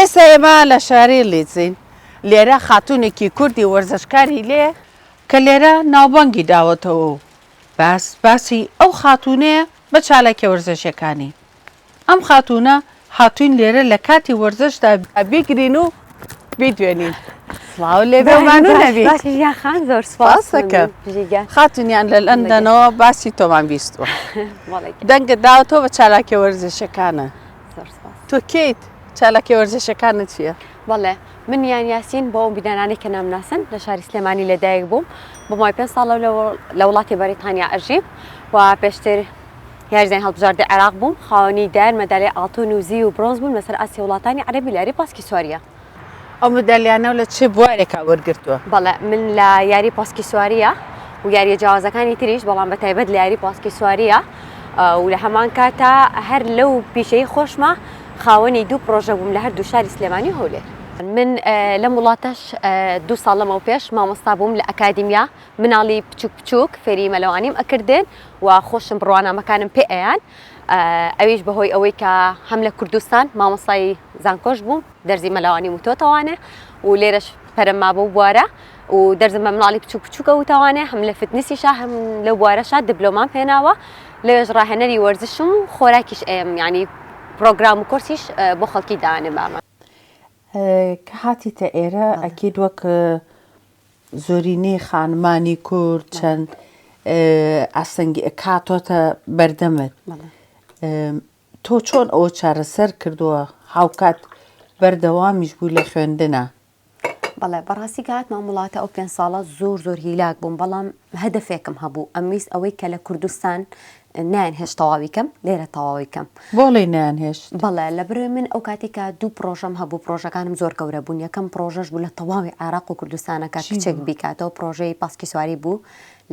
ئێستا ئێمە لە شاری لیدزین، لێرە خاتوونێکی کوردی وەرزشکاری لێ کە لێرە ناوبانگی داوەتەوە و باس باسی ئەو خاتوونەیە بە چالاکیە وەرزشیەکانی. ئەم خاتوونە هاتووین لێرە لە کاتی وەرزشدا بیگرین و بیدوێنین. سڵاو لێبێ و مانوو نەبی. باشی ژیان خان زۆر سپاس. سپاسەکەم. خاتوونیان لە لەندەنەوە باسی تۆمان بیستووە. دەنگت داوەتەوە بە چالاکیە وەرزشیەکانە. زۆر سپاس. تۆ کێیت؟ چالاکیە وەرزشیەکانت چییە؟ بەڵێ من یان یاسین بۆ ئەو بینەرانەی کە نامناسن لە شاری سلێمانی لەدایک بووم بۆ ماوەی پێنج ساڵە لە وڵاتی بەریتانیا ئەژیم و پێشتر یاریزانی هەڵبژاردەی عێراق بووم خاوەنی دایان مەدالیای ئاڵتون و زیو و برۆنز بووم لەسەر ئاستی وڵاتانی عەرەبی لە یاری پاسکی سواریە. ئەو مەدالیانەو لە چ بوارێکا وەرگرتووە؟ بەڵێ من لە یاری پاسکی سواریە و یاریە جیاوازەکانی تریش بەڵام بە تایبەت لە یاری پاسکی سواریە و لە هەمان کاتا هەر لەو پیشەی خۆشمە خاوەنی دوو پرۆژە بووم لە هەردوو شاری سلێمانی و هەولێر. من لەم وڵاتەش دوو ساڵ لەمەو پێش مامۆستا بووم لە ئەکادیمیا مناڵی بچوک بچوک فێری مەلەوانیم ئەکردن و خۆشم بڕوانامەکانم پێ ئەیان ئەویش بەهۆی ئەوەی کە هەم لە کوردستان مامۆستای زانکۆش بووم دەرزی مەلەوانی وتۆتەوانێ و لێرەش پەرم مابوو بوارە و دەرزم بە مناڵی بچوک بچووکە وتەوانێ هەم لە فتنسیشا هەم لەو بوارەشا دبلۆمام هێناوە لەوێش ڕاهێنەری وەرزشم و خۆراکیش ئەیەم یانی پرۆگرام و کۆرسیش بۆ خەڵکی دانێ بامە. کە هاتیتە ئێرە ئەکید وەک زۆرینەی خانمانی کورد چەند ئاستەنگی کاتۆتە بەردەمت تۆ چۆن ئەوە چارەسەر کردووە هاوکات بەردەوامیش بووی لە خوێندنا؟ بەڵێ بەڕاستی کە هاتمە ئەم وڵاتە ئەو پێنج ساڵە زۆر زۆر هیلاک بووم بەڵام هەدەفێکم هەبوو ئەمویست ئەوەی کە لە کوردستان نایان هێشت تەواوی کەم لێرە تەواوی کەم. بۆڵی نایان هێشت؟ بەڵێ لەبەرئەوەی من ئەو کاتەی کە دوو پڕۆژەم هەبوو پڕۆژەکانم زۆر گەورە بوون یەکەم پڕۆژەش بوو لە تەواوی عێراق و کوردستانەکە کچێک بیکاتەوە پڕۆژەی پاسکی سواری بوو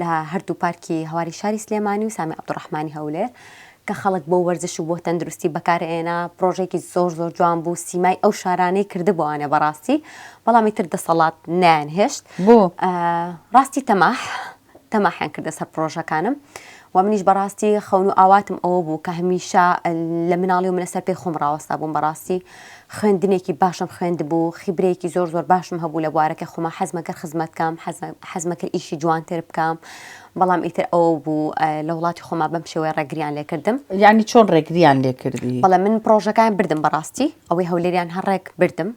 لە هەردوو پارکی هەواری شاری سلێمانی و سامی عەبدولڕەحمانی هەولێر کە خەڵک بۆ وەرزش و بۆ تەندروستی بەکارئێنا، پڕۆژەیەکی زۆر زۆر جوان بوو، سیمای ئەو شارانەی کردبووانە بەڕاستی، بەڵام ئیتر دەسەڵات نەیانهێشت. بۆ؟ ڕاستی تەماح، تەماحیان کردە سەر پڕۆژەکانم و منیش بەڕاستی خەون و ئاواتم ئەوە بوو کە هەمیشە لە مناڵی و منە سەر پێی خۆم ڕاوەستا بووم بەڕاستی خوێندنێکی باشم خوێندبوو، خیبرەیەکی زۆر زۆر باشم هەبوو لە بوارەکەی خۆما، حەزمە کرد خزمەت کەم، حەزمە کرد ئیشی جوانتر بکەم، بەڵام ئیتر ئەوە بوو لە وڵاتی خۆما بەم شێوەیە ڕێگریان لێکردم. یانی چۆن ڕێگریان لێکردی؟ بەڵێ من پڕۆژەکان بردم بەڕاستی ئەوەی هەولێریان هەر ڕێک بردم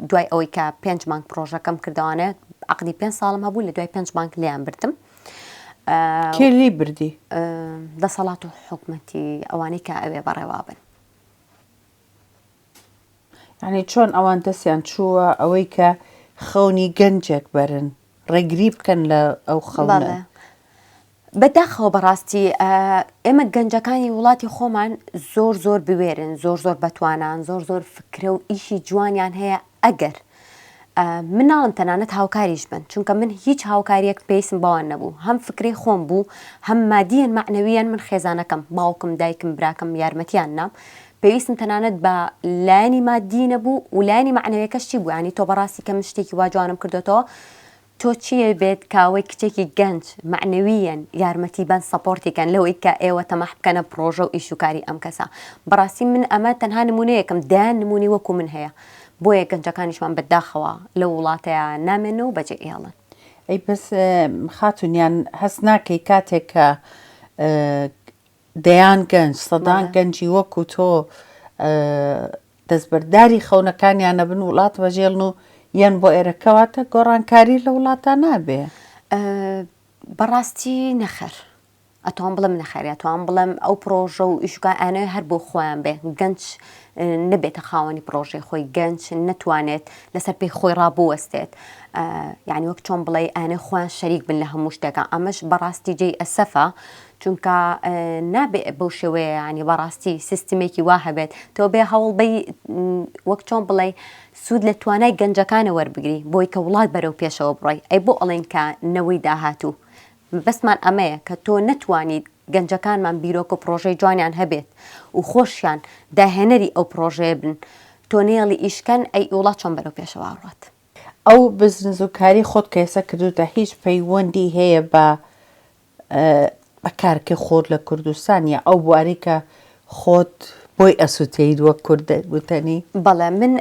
دوای ئەوەی کە پێنج مانگ پڕۆژەکەم کردەوانێ عەقدی پێنج ساڵم هەبوو لە دوای پێنج مانگ لێیان بردم. کێ لێی بردی؟ دەسەڵات و حکومەتی ئەوانەی کە ئەوێ بەڕێوە بن. یانی چۆن ئەوان دەستیان چووە ئەوەی کە خەونی گەنجێک بەرن؟ ڕێگری بکەن لە ئەو خەونە. بەداخەوە بەڕاستی ئێمە گەنجەکانی وڵاتی خۆمان زۆر زۆر بوێرن زۆر زۆر بەتوانان زۆر زۆر فکرە و ئیشی جوانیان هەیە ئەگەر مناڵم تەنانەت هاوکاریش بن چونکە من هیچ هاوکاریەک پێویستم بەوان نەبوو هەم فکرەی خۆم بوو هەم مادیەن مەعنەویەن من خێزانەکەم باوکم دایکم براکەم یارمەتیان نام پێویستم تەنانەت بە لایەنی مادی نەبوو و لایەنی مەعنەویەکەش چی بوو یانی تۆ بەڕاستی کە من شتێکی وا جوانم کردۆتەوە تۆ چیە بێت کاوەی کچێکی گەنج مەعنەویەن یارمەتی بەن سەپۆرتی کەن لەوەی کە ئێوە تەماح بکەنە پڕۆژە و ئیش و کاری ئەم کەسە بەڕاستی من ئەمە تەنها نمونەیەکم دەیان نمونەی وەکو من هەیە بۆیە گەنجەکانیشمان بەداخەوە لەو وڵاتەیا نامێنن و بەجێ ئێڵن. ئەی بەس خاتوون یان هەست ناکەی کاتێک کە دەیان گەنج، سەدان گەنجی وەکو تۆ دەستبەرداری خەونەکانیان ئەبن، وڵات بەجێڵن و یەن بۆ ئێرە، کەواتە گۆڕانکاری لە وڵاتا نابێ؟ بەڕاستی نەخێر. ئەتوانم بڵێم نەخێر، ئەتوانم بڵێم ئەو پڕۆژە و ئیش و کار ئەیانەوێ هەر بۆ خۆیان بێ، گەنج نەبێتە خاوەنی پڕۆژەی خۆی، گەنج نەتوانێت لەسەر پێی خۆی ڕابوەستێت، یانی وەک چۆن بڵێی ئەیانەوێ خۆیان شەریک بن لە هەموو شتێکا، ئەمەش بەڕاستی جێی ئەسەفە، چونکە نابێ بەو شێوەیە یانی بەڕاستی سیستمێکی وا هەبێت تۆ بێ هەوڵ بەی وەک چۆن بڵێ سوود لە توانای گەنجەکانە وەربگری بۆی کە وڵات بەرەو پێشەوە بڕۆی ئەی بۆ ئەڵێن کە نەوەی داهاتوو مەبەستمان ئەمەیە کە تۆ نەتوانیت گەنجەکانمان بیرۆکە و پڕۆژەی جوانیان هەبێت و خۆشیان داهێنەری ئەو پڕۆژەیە بن تۆ نەیەڵی ئیشکەن ئەی وڵات چۆن بەرەو پێشەوە ئەڕوات. ئەو بزنس و کاری خۆت کە ئێستا کردوتە هیچ پەیوەندی هەیە بە بە کارکەی خۆت لە کوردستان یا ئەو بوارەی کە خۆت بۆی ئەسوتێیت وەک کورد وتەنی؟ بەڵێ من.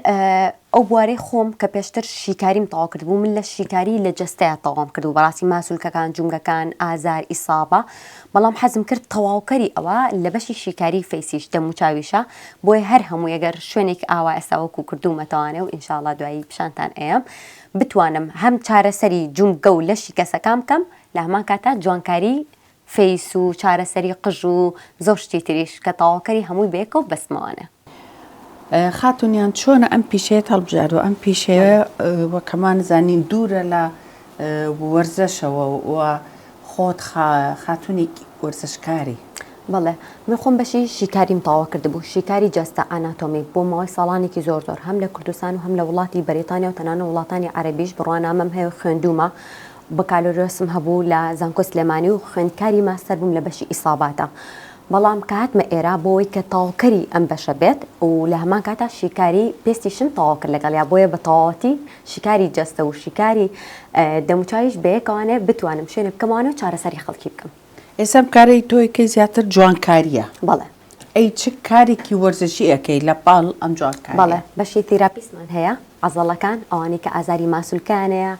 ئەو بوارەی خۆم کە پێشتر شیکاریم تەواو کردبوو من لە شیکاری لە جەستەیا تەواوم کردبوو بەڕاستی ماسولکەکان جومگەکان ئازار ئیسابە بەڵام حەزم کرد تەواوکەری ئەوە لە بەشی شیکاری face یش دەموچاویشە بۆیە هەر هەمووی ئەگەر شوێنێک ئاوا ئێستا وەکو کردوومەتەوانێ و ئینشاڵا دوایی پیشانتان ئەیەم بتوانم هەم چارەسەری جومگە و لەشی کەسەکان بکەم لە هەمان کاتا جوانکاری face و چارەسەری قژ و زۆر شتی تریش کە تەواوکەری هەمووی بەیەکەوە بەستمەوانە. خاتوونیان چۆنە ئەم پیشەیەت هەڵبژاردوە ئەم پیشەیە وەک هەمان زانین دوورە لە وەرزەشەوە و خۆت خاتوونێکی وەرزشکاری. بەڵێ من خۆم بەشی شیکاریم تەواو کردبوو شیکاری جەستە ئاناتۆمی بۆ ماوەی ساڵانێکی زۆر زۆر هەم لە کوردستان و هەم لە وڵاتی بەریتانیا و تەنانەت وڵاتانی عەرەبیش بڕوانامەم هەیە و خوێندوومە بەکالۆریۆسم هەبوو لە زانکۆی سلێمانی و خوێندکاری ماستەر بووم لە بەشی ئیساباتە بەڵام کە هاتمە ئێرە بۆ ئەوەی کە تەواوکەری ئەم بەشە بێت و لە هەمان کاتا شیکاری پێستیشم تەواو کرد لەگەڵیا بۆیە بە تەواوەتی شیکاری جەستە و شیکاری دەموچاویش بەیەکەوانێ بتوانم شوێنێ بکەمەوانێ و چارەسەری خەڵکی بکەم. ئێستا ئەم کارەی تۆ ئەیکەی زیاتر جوانکارییە؟ بەڵێ. ئەی چ کارێکی وەرزشی ئەکەی لە پاڵ ئەم جوانکاریە؟ بەڵێ بەشی therapist مان هەیە عەزەڵەکان ئەوانەی کە ئازاری ماسولکەیان هەیە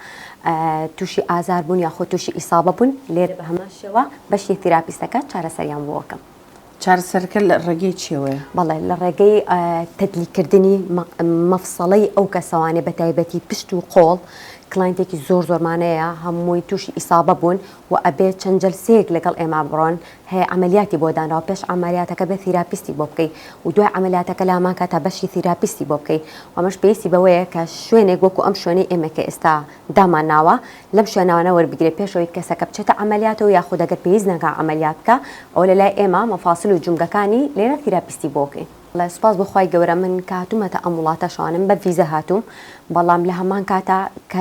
تووشی ئازار بوون یاخۆ تووشی ئیسابە بوون لێرە بە هەمان شێوە بەشی therapist ەکە چارەسەریان بۆ ئەکەم. چارەسەرەکە لە ڕێگەی چیەوەیە؟ بەڵێ لە ڕێگەی تەدلیککردنی مەفسەڵەی ئەو کەسەوانەی بە تایبەتی پشت و قۆڵ client ێکی زۆر زۆرمان هەیە هەمووی تووشی ئیسابە بوون و ئەبێ چەند جەلسەیەک لەگەڵ ئێمە بڕۆن هەیە عەمەلیاتی بۆ دانراوە پێش عەمەلیاتەکە بێ therapist ی بۆ بکەی و دوای عەمەلیاتەکە لامان کە تا بەشی therapist ی بۆ بکەی و ئەمەش پێویستی بەوەیە کە شوێنێک وەکو ئەم شوێنەی ئێمە کە ئێستا دامان ناوە لەم شوێنانە وەربگرێ پێش ئەوەی کەسەکە بچێتە عەمەلیاتەوە یاخود ئەگەر پێویست نەکا عەمەلیات بکا ئەوە لە لای ئێمە مەفاسل و جومگەکانی لێرە therapist ی بۆ بکەین. سوپاس بۆ خوای گەورە من کە هاتوومەتە ئەم وڵاتە شوانم بە ڤیزە هاتووم بەڵام لە هەمان کاتا کە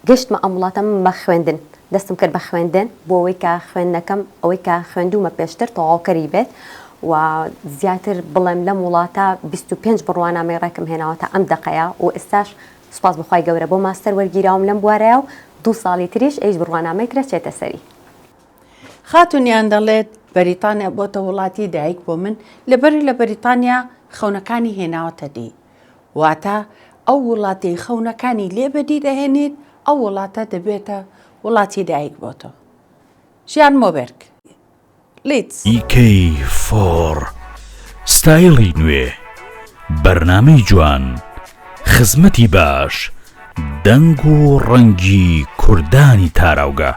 گەشتمە ئەم وڵاتە من بە خوێندن دەستم کرد بە خوێندن بۆ ئەوەی کە خوێندنەکەم ئەوەی کە خوێندوومە پێشتر تەواوکەری بێت و زیاتر بڵێم لەم وڵاتە 25 بڕوانامەی ڕێکم هێناوە تا ئەم دەقەیە و ئێستاش سوپاس بۆ خوای گەورە بۆ ماستەر وەرگیراوم لەم بوارەیا و دوو ساڵی تریش ئەیش بڕوانامەی ترە چێتە سەری. خاتوونیان دەڵێت بەریتانیا بۆتە وڵاتی دایک بۆ من لەبەری لە بەریتانیا خەونەکانی هێناوەتە دی واتە ئەو وڵاتەی خەونەکانی لێ بەدی دەهێنیت ئەو وڵاتە دەبێتە وڵاتی دایک بۆ تۆ. ژیان مۆبێرگ. لیدز. ئیکەی فۆڕ ستایڵی نوێ بەرنامەی جوان خزمەتی باش دەنگ و ڕەنگی کوردانی تاراوگە.